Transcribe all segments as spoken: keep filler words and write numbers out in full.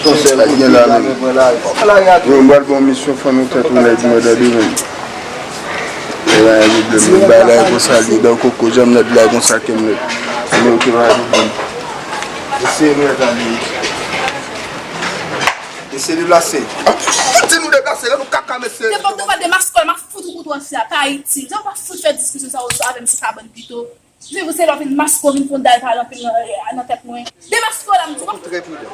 Sa gen la menm. Mwen pral bon misyon fann ou tèt ou nèg mwen tande menm. E pa gen pwoblèm, mwen bay la konsa, li dan koko, janm nèg la konsa ke m nèg. Mwen oke, pa gen pwoblèm. Eseye nou tande. Eseye deplase. Di nou deplase, lè nou kaka mesye. Devan, devan, demaske w, m ap fout ou kout wòch la, pa itil. Jan w pa fout fè diskisyon sa yo avè m sou kabann pito. Se pou se lè w vin maske w vin fè yon dal pale anpil nan, nan tèt mwen. Demaske w la, m di w. Fò w trè pridan.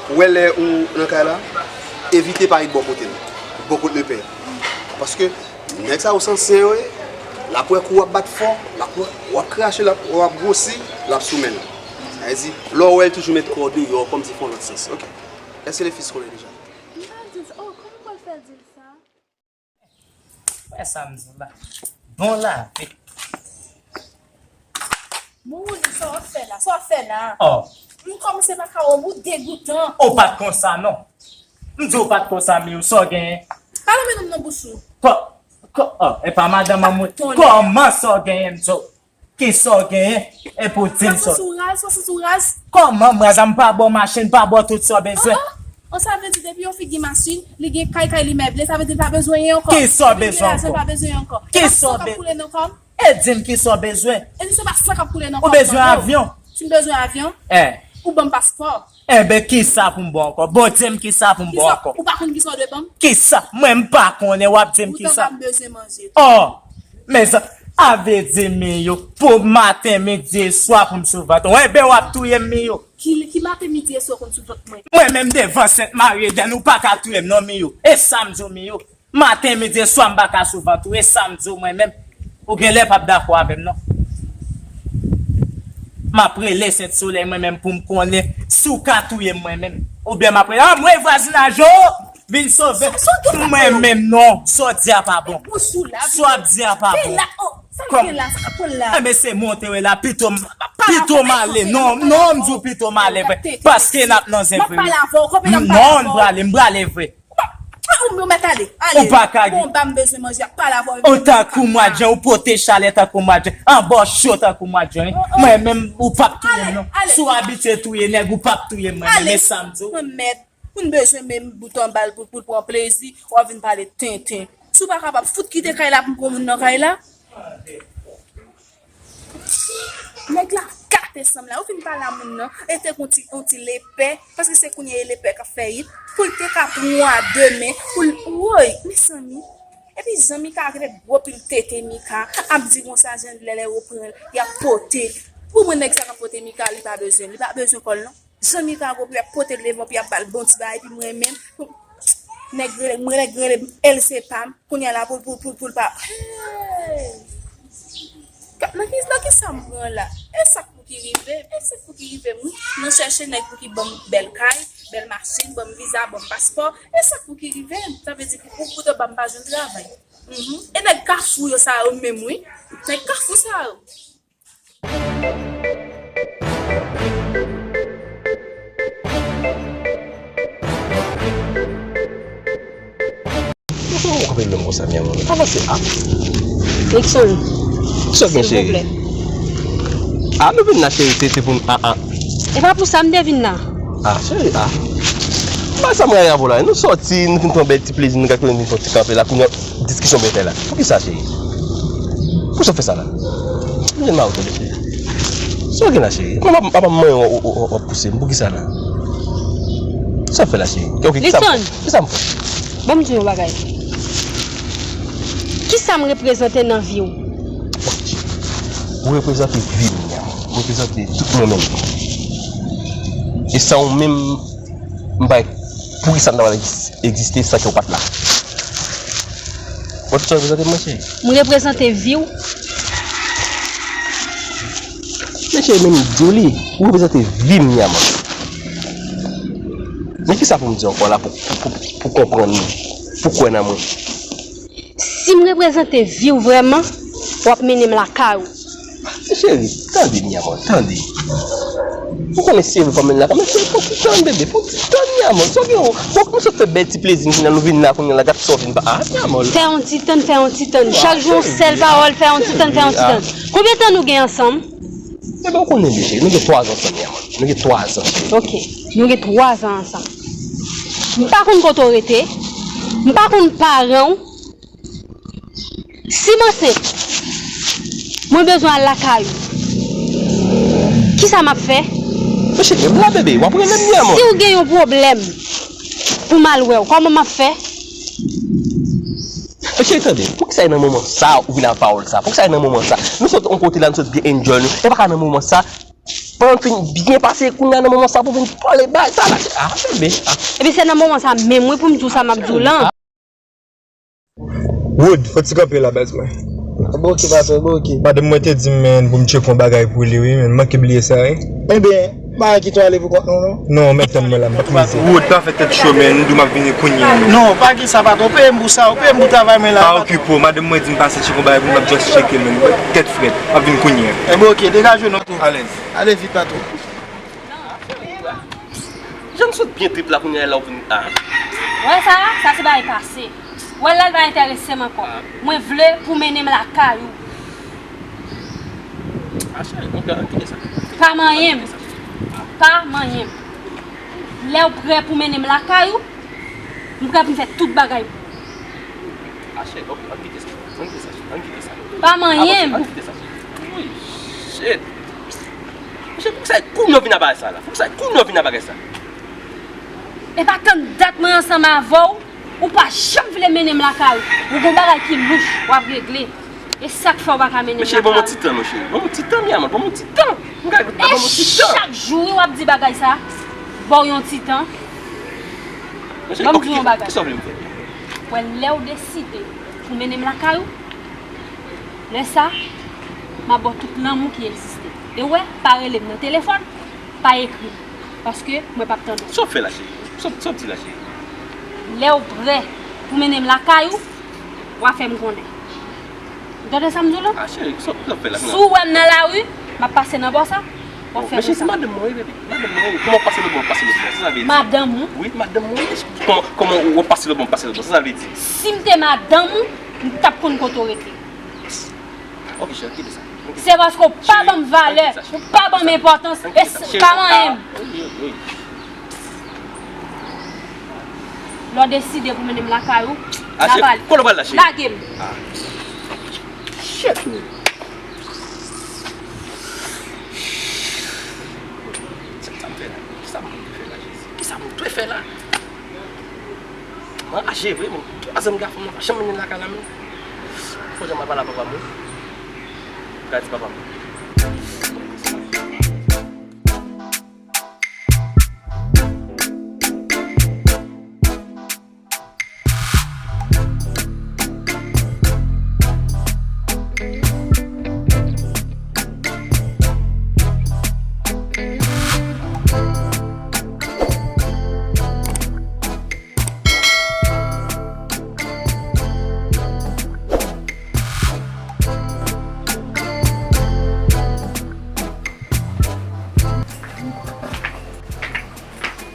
Ou wè lè ou nan kay la, evite parèt bò kote l. Bò kote lepè. Paske nèg sa yo sanse yo ye. L ap wè kou w ap bat fò, l ap wè w ap krache, l ap, w ap gwosi, l ap sou men l. Sa vle di, lè w wè l toujou met kò w deyò kòmsi fè yon lòt sans. Oke. Èske le fis konnen deja? M pa di l sa. Oh, kòman w pral fè l di l sa? Wè sa m di w la. Bon lavi. Moun, sa w ap fè la? Sa w ap fè la? Oh. M kòmanse pa ka wè w, ou degoutan. Ou pa t konsa, non. M di w pa t konsa, Miyou, sa w genyen? Pa lonmen non m nan bouch ou. Kò, kò, oh, e pa madanm an mwen. Kòman sa w genyen, m di w? Kisa w genyen? Epi w di m sa. Ou santi w raz, ou santi w raz? Kòman m raz? M pa ba w machin, m pa ba w tout sa w bezwen. An, an, an, sa vle di depi yon fi gen machin, li gen kay, kay li meble, sa vle di li pa bezwen anyen ankò. Kisa w bezwen ankò? Li gen lajan, li pa bezwen ankò. Kisa w bezwen? E pa san k ap koule nan kò m? E di m kisa w bezwen? E di se pa san k ap koule nan kò m. Ou bezwen avyon? Si m bezwen avyon, ou ban m paspò. Enben, kisa pou m ba w ankò? Bon, di m kisa pou m ba w ankò. Ou pa konn kisa w dwe ban m? Kisa? Mwen, m pa konnen, w ap di m kisa? Poutan pa m bezwen manje tou. Oh! Mezanmi, a vle di Miyou, pou maten, midi e swa pou m sou vant ou. Enben, w ap touye m, Miyou. Ki, ki maten, midi e swa w konn sou vant mwen? Mwen menm devan Sent Mari Edèn, ou pa ka touye m non, Miyou. E sa m di w, Miyou. Maten, midi e swa, m pa ka sou vant ou, e sa m di w mwen menm. Ou genlè p ap dakò avè m, non. M ap rele Sent Solèy mwen menm pou m konnen si w ka touye m mwen menm. Oubyen m ap rele, anmwey vwazinaj, o! Vin sove mwen menm, non. Sa w di a pa bon. Sa w ap di a pa bon. Kòman? Enben, se monte w la, pito m, pito m ale. Non, non, m di w pito m ale vre. Paske n ap nan zen vre. Non, m prale, m prale vre. Ou mèt ale, ale. Ou pa ka gen. Bon, ba m bezwen manje, ap pale avè w. Ou tankou mwa jen, ou pote chalè tankou mwa jen. Anba w cho tankou mwa jen. Mwen menm, ou p ap touye m, non. Si w abitye touye nèg, ou p ap touye m, mwen menm, e sa m di w. Mwen mèt, moun bezwen menm bout anba l pou, pou l pran plezi, w ap vin pale tenten. Si w pa kapab, fout kite kay la pou m pran moun nan kay la. Nèg la gate sanm la. Ou fin pale a moun nan, e te gon ti, yon ti lepè, paske se kounye a e lepè k ap fè it, pou l te ka pran w a de men, pou l, woy, mezanmi. Epi jan Mika rete gwo pil tete Mika, ap di konsa, jan lè, lè yo pran l, y ap pote l. Pou mwen, nèg sa k ap pote Mika, li pa bezwen, li pa bezwen kò l non. Jan Mika gwo pou y ap pote l devan, pou y ap ba l bon ti bagay, epi mwen menm, nèg rele, mwen nèg rele m, el se pa m, kounye a la pou, pou, pou, pou l pa. Hey! Nan ki, nan ki sa m pran la? E sa k pou ki rive m, e sa k pou ki rive m, wi. Nan chèche nèg pou ki ban m bèl kay, bèl machin, ban m viza, ban m paspò, e sa k pou ki rive m. Sa vle di pou, pou, pou de ban m pa jwenn travay. Mhm. E nèg kafou yo sa yo menm, wi. Nèg kafou sa yo. Ou kanpe menm konsa, mi amor. Avanse, a. Nixon, silvouplè. A, nou vin la, cheri, se, se pou n, a, a. E pa pou sa m te vin la. A, cheri, a. Pa sa m rayi avè w la. Nou sòti, nou fin pran bèl ti plezi, nou gade nou vin fè yon ti kanpe la, kounye a, diskisyon bèl fè la. Poukisa, cheri? Poukisa w fè sa la? M jwenn mari w tande, cheri. Sa w gen la, cheri? Kòman papa m manyen w, w, w, w ap pouse m? Poukisa la? Sa w fè la, cheri? Ok, kisa m fè? Kisa m fè? Ban m di w yon bagay. Kisa m reprezante nan vi w? Ou reprezante vi m, mi amor. Ou reprezante tout mwen menm. E san ou menm, m pa wè poukisa m ta pral egzis-, egziste san ke w pa t la. Wè tout sa w reprezante m, monchè? M reprezante vi w. Monchè, menm di w li, ou reprezante vi m, mi amor. Men kisa pou m di ankò la pou, pou, pou, pou konprann mwen, pou kwè nan mwen? Si m reprezante vi w vrèman, w ap mennen m lakay ou. Cheri, tande, mi amor, tande. Ou konnen se vre fanmi la, men cheri, fò ti tann, bebe, fò ti tann, mi amor. Sa w gen, bon, kòm sa w fè bèl ti plezi, nou vin la, nou vin la, kounye a la, gad sa w vin ba, a, mi amor. Fè yon ti tann, fè yon ti tann. Chak jou, yon sèl pawòl, fè yon ti tann, fè yon ti tann. Konbyen tan nou gen ansanm? Bebe, ou konnen, cheri, nou gen twa zan ansanm, mi amor. Nou gen twa zan. Ok, nou gen twa zan ansanm. M pa konn kote w rete. M pa konn paran w. Si m ansent, mwen bezwen al lakay ou. Kisa m ap fè? Mwen cheri, m la bebe, w ap rele m li a mwen. Si w gen yon pwoblèm pou m al wè w, kòman m ap fè? Mwen cheri, tande, poukisa e nan moman sa ou vin ak pawòl sa? Poukisa e nan moman sa? Nou sot yon kote la, nou sot byen enjoy nou. E pa ka nan moman sa, pandan n fin byen pase kounye a nan moman sa pou vin pale bay sa la. Ah, bebe. Ah. Epi se nan moman sa menm wi pou m di w sa m ap di w lan. Wood, fò ti kanpe la baz mwen. Bon, ok, patwon, bon, ok. Madanm mwen te di m, men, pou m tcheke yon bagay pou li, wi, men, m manke bliye sa, wi. Ebyen, pa kite w ale pou kont nou, non? Non, men tann mwen la, m pa prize. Wood, pa fè tèt cho, men, m di w m ap vini kounye a, men. Non, pa gen sa, patwon, peye m pou sa, ou peye m pou travay mwen la. Pa okipe w, madanm mwen di m pase tcheke yon bagay pou m, m ap just tcheke, men, tèt frèt, m ap vin kounye a. Ebyen, ok, degaje w non. Alèz. Ale vit, patwon. Jan n sot byen trip la kounye a la ou vin a. Wè sa, sa se bagay pase. Wè l la l pa enterese m ankò. Mwen vle pou mennen m lakay ou. A cheri, ok, an kite sa. Pa manyen m. Pa manyen m. Lè w prè pou mennen m lakay ou, m prè pou m fè tout bagay pou ou. A cheri, ok, an kite sa. An kite sa. An kite sa. Pa manyen m. An kite sa. Wi, shit. Mesye, poukisa e kounye a w vin a bagay sa la? Poukisa e kounye a w vin a bagay sa? E pa tann dat mwen ansanm avè w, ou pa janm vle mennen m lakay ou. Ou gon bagay ki louch w ap regle. E sa k fè w pa ka mennen m lakay ou. Mesye, ban m yon ti tan non cheri. Ban m yon ti tan mi amor, ban m yon ti tan. M ka ban m yon ti tan. E chak jou wi w ap di bagay sa. Ba w yon ti tan. Mesye, ban m di w yon bagay. Kisa w vle m fè? Wè lè w deside pou mennen m lakay ou, lè sa, m ap ba w tout lanmou ki egziste. E w wè, pa rele m nan telefòn, pa ekri m, paske mwen p ap tande w. Sa w fè la, cheri? Sa w, sa w di la, cheri? Lè w prè pou mennen m lakay ou, w a fè m konnen. Ou tande sa m di w lan? A, cheri, sa w, sa w fè la? Si w wè m nan lari, m ap pase nan bò sa, w ap fè konsa. Mesye, se madanm mwen wi, baby. Madanm mwen wi. Kòman w pase lòt bò, w pase lòt bò? Sa sa vle di? Madanm ou? Wi, madanm mwen wi. Kòman, kòman w ap pase lòt bò, w pase lòt bò? Sa sa vle di? Si m te madanm ou, m t ap konn kote w rete. Ok, cheri, kite sa. Se paske w pa ban m valè, ou pa ban m enpòtans, e pa manyen m. Lè w deside pou mennen m lakay ou, n a pale. Lage m. Shit. Sa m fè la? Kisa m dwe fè la, Jezi? Kisa m dwe fè la? Mwen raje vre, men. Twa zan m gen fanm nan pa janm mennen lakay la, men. Fò jan m al pale a papa m, wi. M ka di papa m.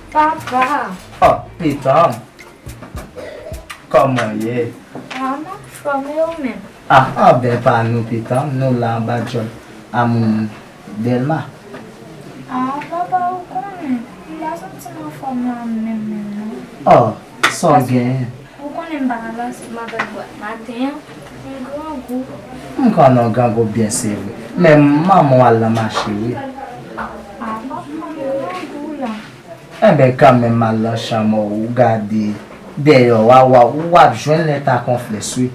Papa! Oh, pitanm! Kòman w ye? Ah, m anfòm, e ou menm? Ah, anben pa nou, pitanm, nou la anba djòl a moun Dèlma. Ah, papa, ou konnen, m pa santi m anfòm la menm, menm, non. Oh, sa w genyen? Ou konnen m pa ka pase m avèk bwat maten an, m grangou. M konnen w grangou byen, se vre. Men manman w al nan mache, wi. Ah, papa, m grangou la. Enben, kanmenm, al nan chanm ou, ou gade dèyè w a, w a, w ap jwenn leta konflès, wi.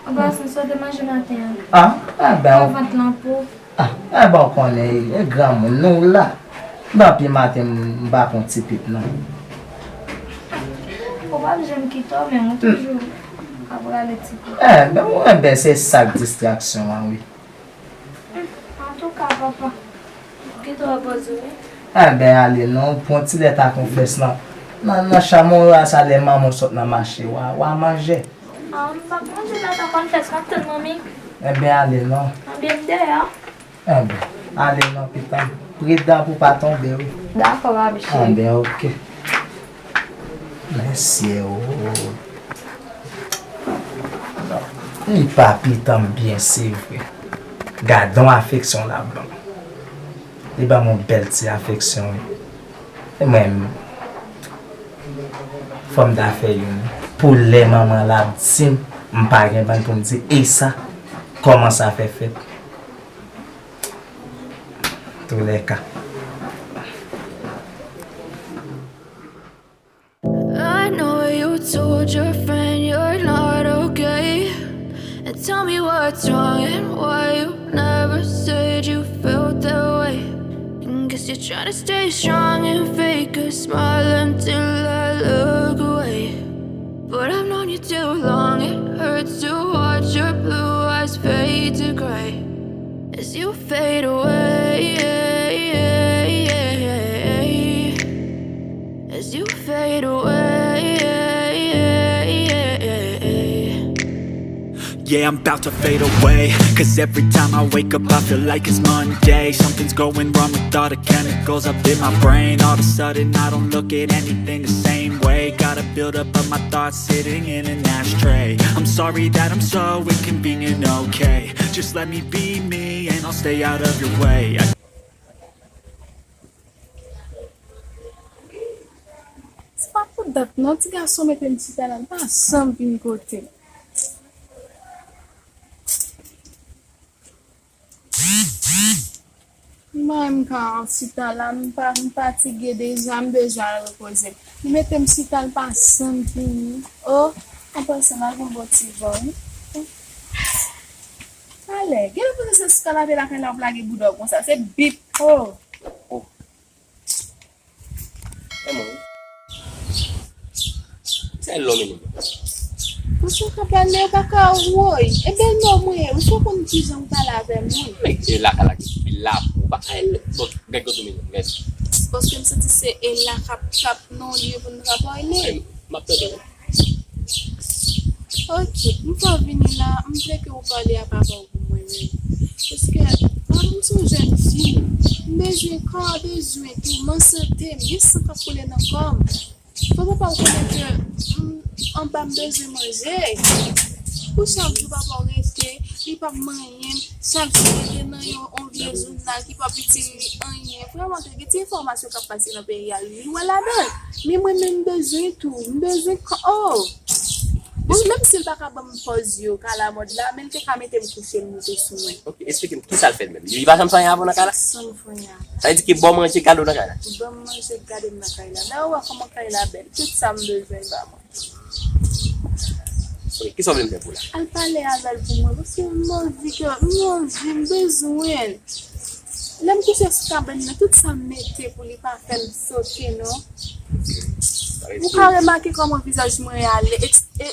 Ou pa santi w te manje maten an? Ah, enben, ou vant lan po. Ah, enben, ou konnen, e granmoun, nou la. Danpi maten, m pa pran ti pip, non. Ou pa janm kite w, men ou toujou ap rale ti pip. Enben, enben, se sa k distraksyon an, wi. Antouka, papa, ou gentan repoze w, wi. Enben, ale non, pran ti lèt ak yon frèch nan, nan, nan chanm ou a, sa lè manman w sot nan mache, w a, w a manje. Ah, m p ap manje lèt ak yon frèch, m ap tann manmi. Enben, ale non. Enben, m dèyè. Enben, ale non, pitanm. Pridan pou w pa tonbe, wi. Dakò, papi cheri. Enben, oke. Mesye, o. Li pa pitanm byen, se vre. Gad on afeksyon l ap ban m. Li ban m on bèl ti afeksyon, wi. E mwen menm. Fò m ta fè youn. Pou lè manman l ap di m, m pa gen bann pou m di, e sa, kòman sa fè fèt? Toulèka. I know you told your friend you're not okay. And tell me what's wrong and why you never said you felt that way. And guess you're trying to stay strong and fake a smile until I look away. But I've known you too long, it hurts to watch your blue eyes fade to gray as you fade away. As you fade away. Yeah, I'm about to fade away. Cause every time I wake up, I feel like it's Monday. Something's going wrong with all the chemicals up in my brain. All of a sudden, I don't look at anything the same way. Got a buildup of my thoughts sitting in an ashtray. I'm sorry that I'm so inconvenient, okay? Just let me be me and I'll stay out of your way. Se pa pou dat non, ti gason mete m chita la, li pa janm vin kote m. Mwen menm ka chita la, m pa, m fatige deja, m bezwen al repoze m. Li mete m chita, li pa janm vini. O, mwen panse m al gon bon ti van wi. Talè, genlè panse se sou kanapé lakay la w ap lage bouda w konsa, se bip, o. Sa e lòm e nou. Ou sou ka pale, ou pa ka woy. E bèl non mwen ye, ou fò konn kijan ou pale avè moun. Men e la ka lage, e la pou ou pa ka e bon, gad kote men mèt. Paske m santi se e la k ap, k ap nan yon lye pou n ka pale. M ap tande w. Ok, m fè w vini la, m vle ke ou pale a papa w pou mwen menm. Paske, papa m se yon jèn fi, m bezwen kò a bezwen tou, m an sante, m gen san k ap koule nan kò m. Fò papa w konnen ke m anba m bezwen manje. Pou chak jou papa w rete, li p ap manyen m, chak jou rete nan yon, yon vye jounal ki p ap itil li anyen. Vrèman, gen ti enfòmasyon k ap pase nan peyi a, li wè ladan l. Men mwen menm m bezwen tou, m bezwen kò. Bon, menm si l pa ka ban m pòz yo ka lamòd la, men l te ka mete m kouche l moute sou mwen. Ok, eksplike m, kisa l fè l menm? Li pa janm fè anyen avè w nan kay la? Sa m fè anyen avè l. Sa vle di ke ba w manje gade w nan kay la? Ban m manje gade m nan kay la. Men ou wè kòman kay la bèl. Tout sa m bezwen l ba mwen. Ok, kisa w vle m fè pou w la? Al pale avè l pou mwen, paske m anvi ke, m anvi, m bezwen l. Lè m kouche sou kabann nan, tout sa m mete pou li pa fè m sote non. Ou ka remake kòman vizaj mwen ale,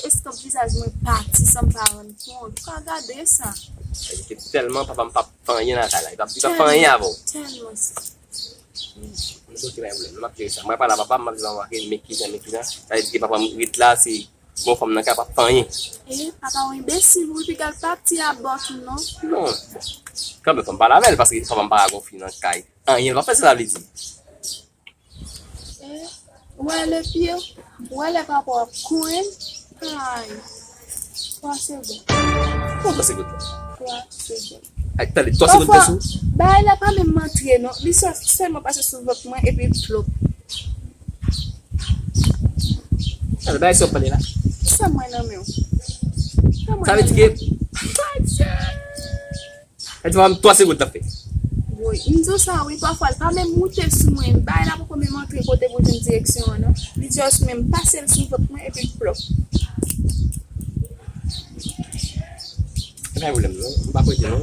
eskanp vizaj mwen pati san m pa rann kont. Ou ka gade sa. Sa vle di ke tèlman papa m p ap fè anyen nan kay la, li p ap, li p ap fè anyen avè w. Tèlman sa. M soti bay pwoblèm, m ap jere sa. Mwen pale a papa m, m ap di papa m, men kijan, men kijan. Sa vle di ke papa m ret la, se gon fanm nan kay, p ap fè anyen. E, papa w enbesil, wi, piga l pati a bò tou non. Non, bon. Kanmenm, fò m pale avè l, paske papa m pa ka gon fi nan kay. Anyen l p ap fè, sa sa vle di. E, ou wè le pye, ou wè lè papa w ap kouri, ay, twa segonn. Kòman twa segonn? Twa segonn. Ay, tande, twa segonn pase. Bagay la pa menm antre non, li sèlman pase sou vant mwen epi plop. Tande, bagay sa w ap pale la. Kisa mwen nan men w? Sa vle di ke, Adye! Sa di pa m twa segonn t ap fè. Woy, m di w sa wi, pafwa l pa menm moute sou mwen, bagay la poko menm antre kote pou l jwenn direksyon an non. Li just menm pase l sou vant mwen epi l plòp. E pa gen pwoblèm non, m pa prete non.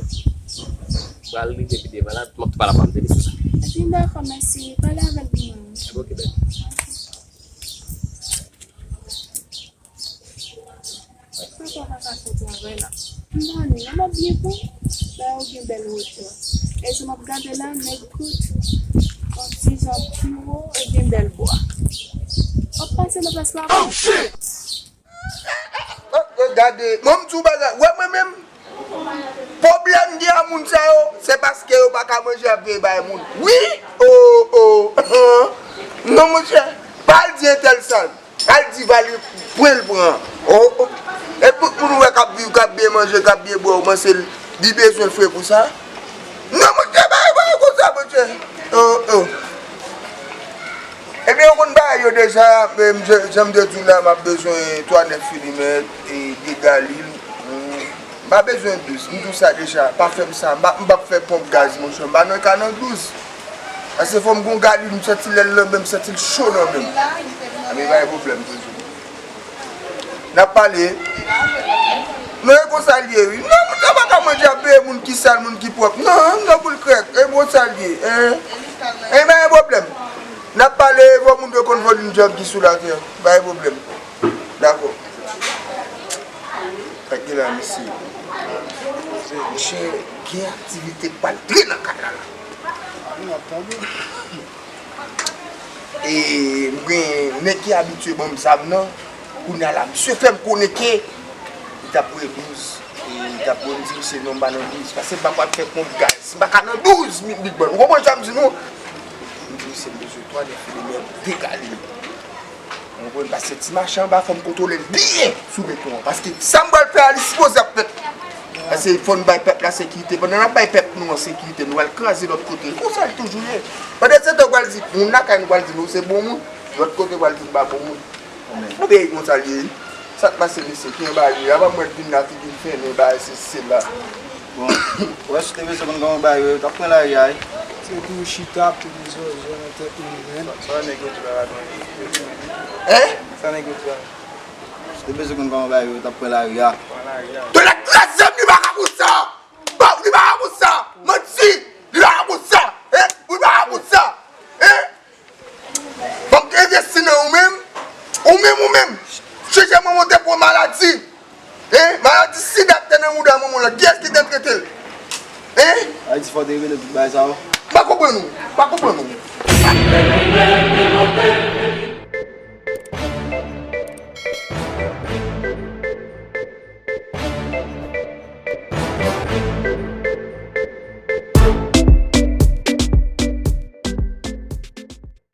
Pral rive pi devan la, m ap tou pale avè w, m te di sou sa. Ebyen dakò, mèsi wi, pale avè l pou mwen wi. Ebyen ok bèl. Papa pa ka fè travay la. M pa ni, m ap byen pran. Bagay yo gen bèl wotè. E jan m ap gade la, nèg kout yon ti jan pi wo e gen bèl bwa. W ap pase nan plas la. Oh shit! Gade, mwen m di w bagay, w wè mwen menm? Pwoblèm gen a moun sa yo, se paske yo pa ka manje y ap veye bay moun. Wi! O, o, han. Non monchè, pa al di entèl sa. Al di Valery pwen l pran. O, o. E tout moun ou wè k ap viv, k ap byen manje, k ap byen bwè, ou panse li bezwen fre pou sa? Non monchè, pa, pa konsa monchè. O, o. Ebyen, ou konn bagay yo deja, men m, jan, jan m te di w la, m ap bezwen twa nèf milimèt, e de galil. M pa bezwen douz, m di w sa deja, pa fè m sa, m pa, m p ap fè ponp gaz, monchè, m pa nan ka nan douz. Paske fò m gon galil, m santi lè l nan men m, m santi l cho nan men m. Anben, pa gen pwoblèm, toujou. N ap pale. Non, e konsa l ye, wi. Non, moun sa pa ka manje ap peye moun ki sal, moun ki pwòp. Non, non, boul krèk, e konsa l ye, en. E pa gen pwoblèm. N ap pale, fò moun yo konn volim djòb ki sou latè. Pa gen pwoblèm. Dakò. Sa k gen la, mesye? Monchè, gen aktivite k pral tre nan kad la, la. Wi, m ap tande. E m gen nèg ki abitye ban m zam nan. Kounye a la, misye fè m konnen ke li t ap voye douz. E li t ap voye, m di misye non, m pa nan douz. Paske m pa pral fè ponp gaz. M pa ka nan douz, mi-, Big Bun. Ou konprann sa m di nou? M di misye m bezwen twa nèf milimèt, de galil. Ou konprann? Paske ti machin anba, fò m kontwole l byen sou beton an. Paske sa m pral fè a, li sipoze ap fèt. Paske fò n bay pèp la sekirite. Pandan n ap bay pèp nou an sekirite, nou al kraze lòt kote. Konsa l toujou ye. Pandan se tan, ou pral di, moun lakay nou pral di nou se bon moun, lòt kote pral di nou pa bon moun. Anben, konsa l ye. Sa k pase, mesye? Ki anba li? Apa m wè l vin la, figi l fennen, bagay sesi sela. Bon, ou wè si w te bezwen konn kòman bagay yo ye, ou t ap pran lari a, wi. Se pou w chita, pou w di zòzò nan tèt moun, menn. Sa nèg yo di la, la, non. Hein? Sa nèg yo di la. Si w te bezwen konn kòman bagay yo ye, ou t ap pran lari a. Pran lari a. Tonnè kraze m, li pa ka konsa! Bon, li pa ka konsa! Manti! Li pa ka konsa! Hein? Li pa ka konsa! Hein? Fòk te envesti nan ou menm. Ou menm, ou menm. Chèche mwen monte pou maladi. Hein? Maladi sida ki te nan mouda manman w la. Kiyès ki te trete l? Hein? Ayiti fò te revele tout bagay sa yo. M pa konprann ou. M pa konprann ou.